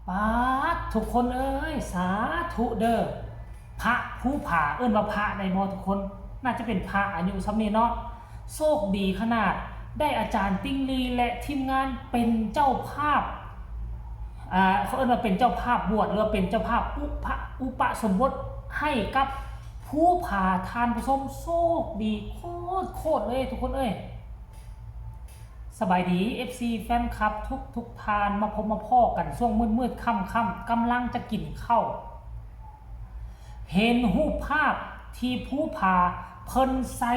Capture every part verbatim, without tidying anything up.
ปาดทุกคนเอ้ย สาธุเด้อ พระภูผา เอิ้นว่าพระได้บ่ทุกคน น่าจะเป็นพระอายุส่ำนี้เนาะ โชคดีขนาด ได้อาจารย์ติ๊งลีและทีมงานเป็นเจ้าภาพ อ่า เขาเอิ้นว่าเป็นเจ้าภาพบวช หรือว่าเป็นเจ้าภาพอุปะ อุปสมบทให้กับภูผา ท่านผู้ชม โชคดีโคตรๆ เลยทุกคนเอ้ย สบายดี เอฟซี แฟนคลับทุกๆ ท่าน มาพบมาพ้อกันช่วงมืดๆ ค่ำๆ กำลังจะกินข้าว เห็นรูปภาพที่ภูผาเพิ่นใส่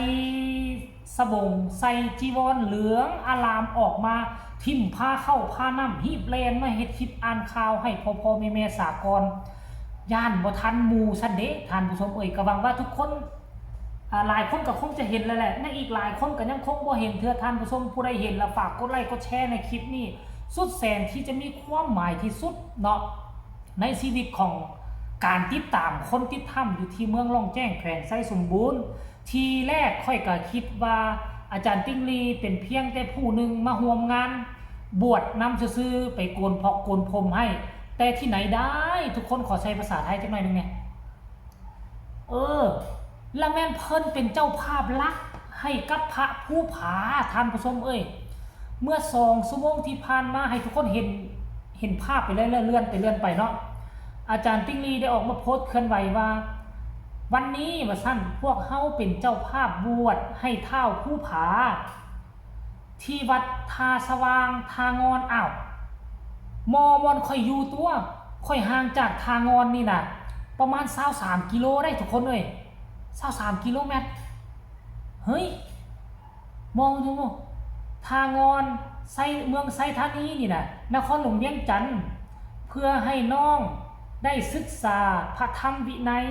สบง ใส่จีวรเหลืองอารามออกมา ทิ่มผ้าเข้าผ้าน้ำ ฮีบแล่นมาเฮ็ดคลิปอ่านข่าวให้พ่อๆ แม่ๆ สากล ย้านบ่ทันหมู่ซั้นเด้ ท่านผู้ชมเอ้ย ก็หวังว่าทุกคน อ่า หลายคนก็คงจะเห็นแล้วแหละ ในอีกหลายคนก็ยังคงบ่เห็นเทื่อ ท่านผู้ชมผู้ใดเห็นแล้วฝากกดไลค์กดแชร์ในคลิปนี้ สุดแสนที่จะมีความหมายที่สุดเนาะ ในชีวิตของการติดตามคนติดถ้ำอยู่ที่เมืองล่องแจ้ง แขวงไชยสมบูรณ์ ทีแรกข้อยก็คิดว่าอาจารย์ติ๊งลีเป็นเพียงแต่ผู้หนึ่งมาร่วมงานบวชนำซื่อๆ ไปโกนพอกโกนผมให้ แต่ที่ไหนได้ ทุกคนขอใช้ภาษาไทยจักหน่อยหนึ่งแหน่ เออ ละแม่นเพิ่นเป็นเจ้าภาพหลักให้กับพระภูผา ท่านผู้ชมเอ้ย เมื่อสองชั่วโมงที่ผ่านมาให้ทุกคนเห็น เห็นภาพไปเรื่อยๆ เลื่อนไปเลื่อนไปเนาะ อาจารย์ติ๊งลีได้ออกมาโพสต์เคลื่อนไหวว่า วันนี้ว่าซั่น พวกเฮาเป็นเจ้าภาพบวชให้ท้าวภูผา ที่วัดท่าสว่าง ท่างอน อ้าว มอบ่อนข้อยอยู่ตัว ข้อยห่างจากท่างอนนี่นะ ประมาณซาวสามกิโลได้ทุกคนเอ้ย ซาวสามกิโลเมตร เฮ้ย มองดู ท่างอน ไช เมืองไชยธานีนี่นะ นครหลวงเวียงจันทน์ เพื่อให้น้องได้ศึกษาพระธรรมวินัย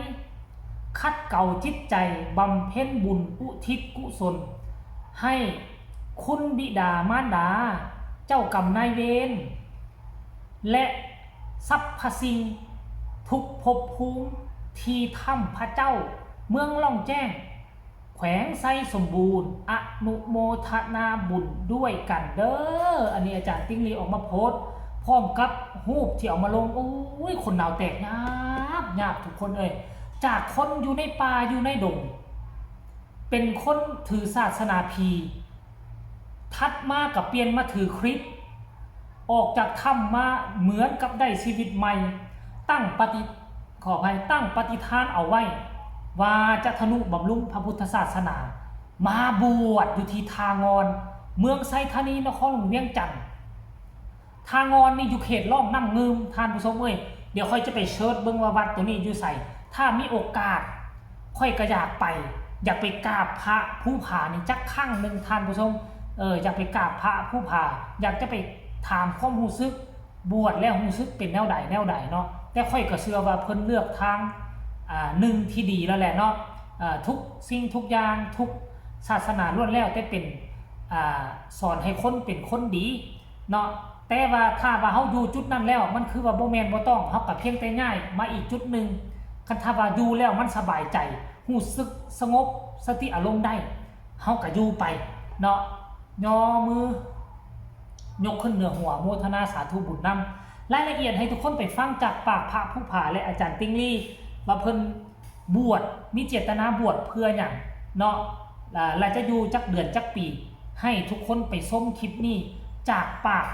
ขัดเกลาจิตใจ บำเพ็ญบุญอุทิศกุศล ให้คุณบิดามารดา เจ้ากรรมนายเวร และสรรพสิ่งทุกภพภูมิ ที่ถ้ำพระเจ้า เมืองล่องแจ้ง แขวงไชยสมบูรณ์ อนุโมทนาบุญด้วยกันเด้อ อันนี้อาจารย์ติ๊งลีออกมาโพสต์ พร้อมกับรูปที่เอามาลง โอ้ย ขนหนาวแตกยาบยาบทุกคนเอ้ย จากคนอยู่ในป่าอยู่ในดง เป็นคนถือศาสนาผี ถัดมาก็เปลี่ยนมาถือคริสต์ ออกจากถ้ำมาเหมือนกับได้ชีวิตใหม่ ตั้งปฏิ ขออภัย ตั้งปฏิฐานเอาไว้ ว่าจะทนุบำรุงพระพุทธศาสนา มาบวชอยู่ที่ท่างอน เมืองไชยธานี นครหลวงเวียงจันทน์ ท่างอนนี่อยู่เขตล่องน้ำงืม ท่านผู้ชมเอ้ย เดี๋ยวข้อยจะไปเสิร์ชเบิ่งว่าวัดตัวนี้อยู่ไส ถ้ามีโอกาส ข้อยก็อยากไป อยากไปกราบพระภูผานี่จักครั้งหนึ่ง ท่านผู้ชม เออ อยากไปกราบพระภูผา อยากจะไปถามความรู้สึก บวชแล้วรู้สึกเป็นแนวใดแนวใดเนาะ แต่ข้อยก็เชื่อว่าเพิ่นเลือกทาง อ่า หนึ่งที่ดีแล้วแหละเนาะ อ่า ทุกสิ่งทุกอย่าง ทุกศาสนาล้วนแล้วแต่เป็น อ่า สอนให้คนเป็นคนดีเนาะ แต่ว่าถ้าว่าเฮาอยู่จุดนั้นแล้ว มันคือว่าบ่แม่นบ่ต้อง เฮาก็เพียงแต่ย้ายมาอีกจุดหนึ่ง คันถ้าว่าอยู่แล้วมันสบายใจ รู้สึกสงบสติอารมณ์ได้ เฮาก็อยู่ไปเนาะ ย่อมือ ยกขึ้นเหนือหัว โมทนาสาธุบุญนำ รายละเอียดให้ทุกคนไปฟังจากปากพระภูผาและอาจารย์ติ๊งลี ว่าเพิ่นบวช มีเจตนาบวชเพื่อหยังเนาะ อ่า และจะอยู่จักเดือนจักปี ให้ทุกคนไปชมคลิปนี้จากปาก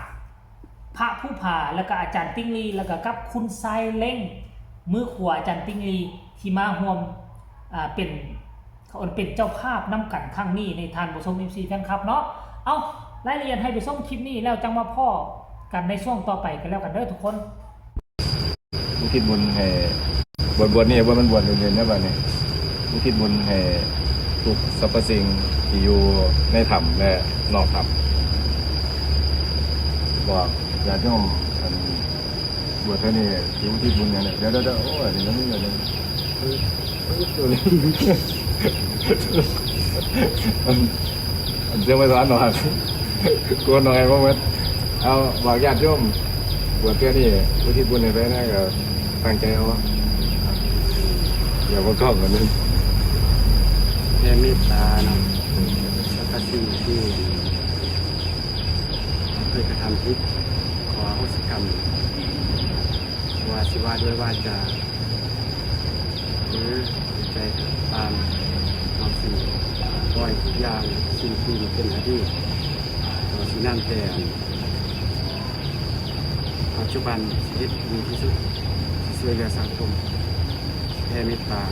พระภูผา แล้วก็อาจารย์ติ๊งลี แล้วก็กับคุณชายเล้ง มือขวาอาจารย์ติ๊งลี ที่มาร่วม อ่า เป็น เขาเอิ้นเป็นเจ้าภาพนำกันครั้งนี้ ในท่านผู้ชม เอฟซี แฟนคลับเนาะ เอ้า รายละเอียดให้ไปชมคลิปนี้แล้วจังมาพ้อกันในช่วงต่อไปกันแล้วกันเด้อทุกคน อุทิศบุญให้ บวช บวชนี่ บ่แม่นบวชเล่นๆ นะบัดนี้ อุทิศบุญให้ทุกสรรพสิ่งที่อยู่ในถ้ำและนอกถ้ำ บอกญาติโยม อัน บวชเทื่อนี้สิอุทิศบุญหยังเนี่ย เดี๋ยวๆๆ โอ้ย อันนี้มันมีอยู่นี่ ปึ๊บ ปึ๊บ ตัวนี้ อัน อันเสียงไพศาลหน่อย กลัวหน่อย บ่หมด เอา บอกญาติโยม บวชเทื่อนี้ อุทิศบุญให้ไผนะ ก็ตั้งใจเอา อย่าบ่กล้องกันนึง แผ่เมตตาเนาะ สรรพสิ่งที่เคยกระทำผิด ขออโหสิกรรม ว่าด้วยวาจา หรือใจตามเอาสิ่งปล่อยทุกอย่างสิ่งที่เป็นอดีตต่อสิ่งนั้นแต่ปัจจุบันชีวิตดีที่สุดช่วยเหลือสังคมแผ่เมตตา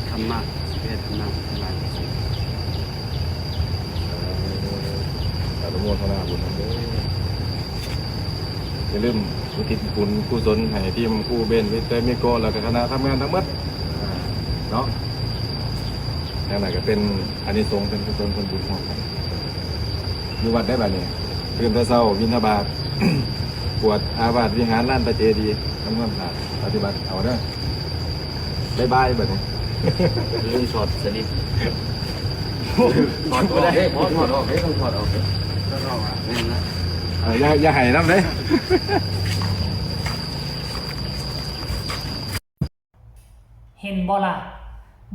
ธรรมะแผ่ธรรมะหลายที่สุด อนุโมทนาบุญนำเด้ออย่าลืมอุทิศบุญกุศลให้ทีมครูเบนวิทย์เตมิโกแล้วก็คณะทำงานทั้งหมดเนาะนั่นแหละก็เป็นอานิสงส์เป็นกุศลผลบุญของกันอยู่วัดได้บัดนี้ตื่นแต่เช้าบิณฑบาตกวดอาวาสวิหารลานพระเจดีย์ทำความสะอาดปฏิบัติเอาเด้อบ๊ายบายบัดนี้ ลืมถอดสลิปถอดออกเด้บ่ถอดออกเด้ต้องถอดออกเด้แม่นนะ เอออย่าอย่าให้น้ำเลย เห็นบ่ล่ะ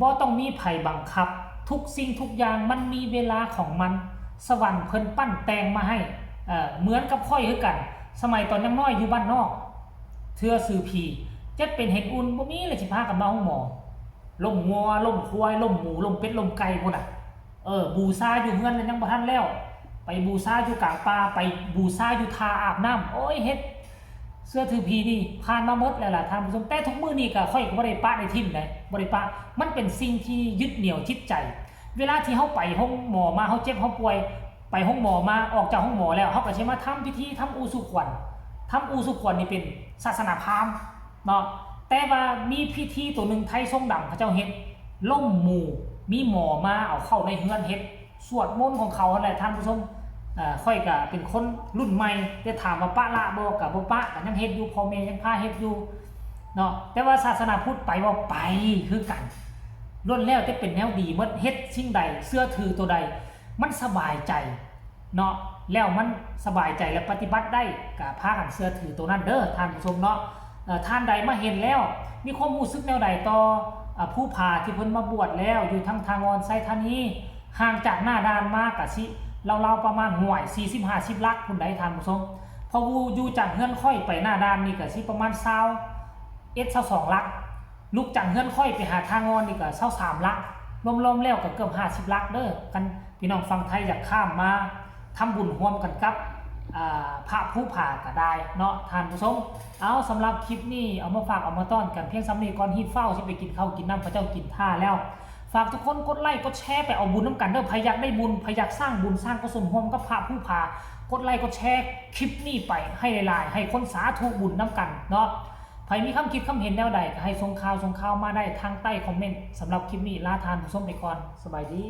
บ่ต้องมีไผบังคับ ทุกสิ่งทุกอย่างมันมีเวลาของมัน สวรรค์เพิ่นปั้นแต่งมาให้ เอ่อ เหมือนกับข้อยคือกัน สมัยตอนยังน้อยอยู่บ้านนอก เทื่อซื้อผี เจ็บเป็นเห็นอุ่น บ่มีเลยสิพากันมาห้องหมอ ล้มงัว ล้มควาย ล้มหมู ล้มเป็ด ล้มไก่พุ้นน่ะ เออ บูชาอยู่เฮือนแล้วยังบ่ทันแล้ว ไปบูชาอยู่กลางป่า ไปบูชาอยู่ท่าอาบน้ำ โอ้ย เฮ็ด เชื่อถือผีนี่ผ่านมาหมดแล้วล่ะท่านผู้ชม แต่ทุกมื้อนี้ก็ข้อยก็บ่ได้ปะได้ถิ่มได้ บ่ได้ปะ มันเป็นสิ่งที่ยึดเหนี่ยวจิตใจ เวลาที่เฮาไปห้องหมอมา เฮาเจ็บเฮาป่วย ไปห้องหมอมา ออกจากห้องหมอแล้ว เฮาก็สิมาทำพิธีทำอุสุขวัญ ทำอุสุขวัญนี่เป็นศาสนาพราหมณ์เนาะ แต่ว่ามีพิธีตัวหนึ่งไทยทรงดำเขาเจ้าเฮ็ด ล้มหมู่ มีหมอมาเอาเข้าในเฮือนเฮ็ด สวดมนต์ของเขาหั่นแหละท่านผู้ชม เอ่อ ข้อยก็เป็นคนรุ่นใหม่ แต่ถามว่าปะละบ่ ก็บ่ปะ ก็ยังเฮ็ดอยู่ พ่อแม่ยังพาเฮ็ดอยู่เนาะ แต่ว่าศาสนาพุทธไปบ่ไปคือกัน ล้วนแล้วแต่เป็นแนวดีหมด เฮ็ดสิ่งใด เชื่อถือตัวใด มันสบายใจเนาะ แล้วมันสบายใจและปฏิบัติได้ ก็พากันเชื่อถือตัวนั้นเด้อท่านผู้ชมเนาะ เอ่อ ท่านใดมาเห็นแล้ว มีความรู้สึกแนวใดต่อ อ่า ผู้พาที่เพิ่นมาบวชแล้ว อยู่ทางทางออนไซธานี ห่างจากหน้าด่านมากะสิราวๆประมาณห้วยสี่สิบห้าสิบหลักพุ้นใดท่านผู้ชม เพราะอยู่อยู่จากเฮือนข้อยไปหน้าด่านนี่กะสิประมาณซาวเอ็ดซาวสองหลัก ลุกจากเฮือนข้อยไปหาทางออนนี่กะซาวสามหลัก รวมๆแล้วกะเกือบห้าสิบหลักเด้อ คันพี่น้องฝั่งไทยอยากข้ามมาทำบุญร่วมกันกับ อ่า พระผู้พาก็ได้เนาะท่านผู้ชม เอาสำหรับคลิปนี้เอามาฝากเอามาต้อนกันเพียงส่ำนี้ก่อน ฮีบฟ้าวสิไปกินข้าวกินน้ำ พระเจ้ากินท่าแล้ว ฝากทุกคนกดไลค์กดแชร์ไปเอาบุญนำกันเด้อ ไผอยากได้บุญ ไผอยากสร้างบุญสร้างกุศลร่วมกับพระผู้พา กดไลค์กดแชร์คลิปนี้ไปให้หลายๆ ให้คนสาธุบุญนำกันเนาะ ไผมีคำคิดคำเห็นแนวใดก็ให้ส่งข่าวส่งข่าวมาได้ทางใต้คอมเมนต์ สำหรับคลิปนี้ลาท่านผู้ชมไปก่อน สบายดี